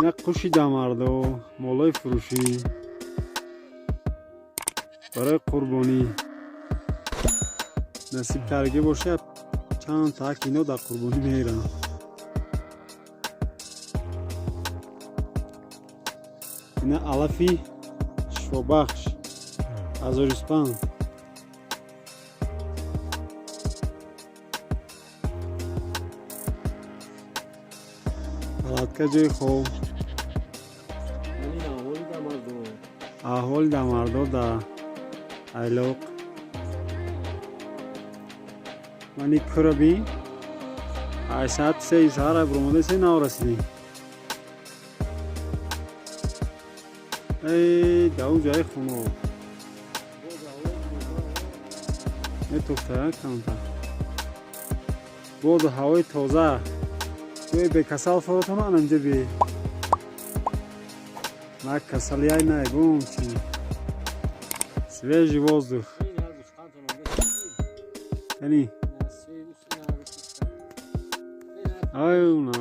Ина қуши дамардо, молои фурӯшӣ барои қурбонӣ. Насибтаргӣ бошад, чанд так ино дар қурбонӣ меранд. Ина алафи шифобахш 1005. Палатка, ҷои хоб. Аҳволи дамардо дар айлоқ. Мани кӯра бин, ай соати 3-и саҳар ай буромада се нав расидем. Эй, дар ҷои хуно метофта камтар. Боду ҳавои тоза, ҷои бекасал форотона анамҷа би. На касалиай, на ягон чи. Свежий воздух. Кани? Ай, на.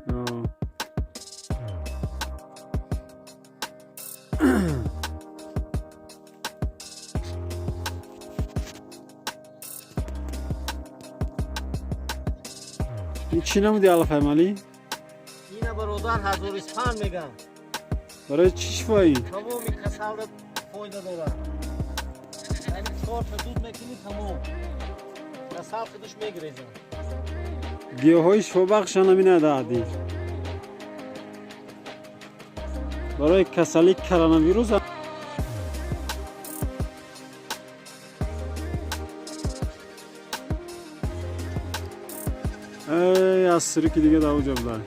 Но. Ин чӣ намуди алафай, Малӣ? Ина, бародар, ҳазорисфанд мегам. Барои чӣ шифоӣ? Тамоми касалра фоида дорад. Яъне чорта дуд мекунӣ, тамом, касал худаш мегирезад. Гиёҳҳои шифобахшан ҳамина даъди. Барои касалии коронавирус. Эй, аз сирики дига дар оҷа буда.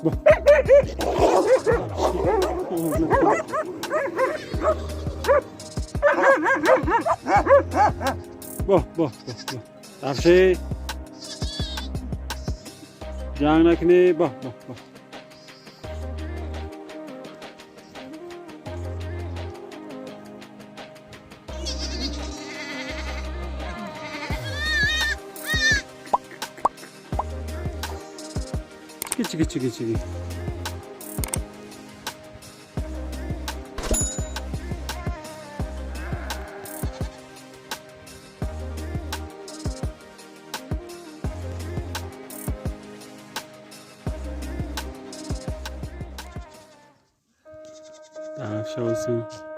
Бо. Бо, бо, бо, бо. Дарши. Ҷанг накунӣ, бо, бо, бо. Чики, чики, чики, чики. Дафша.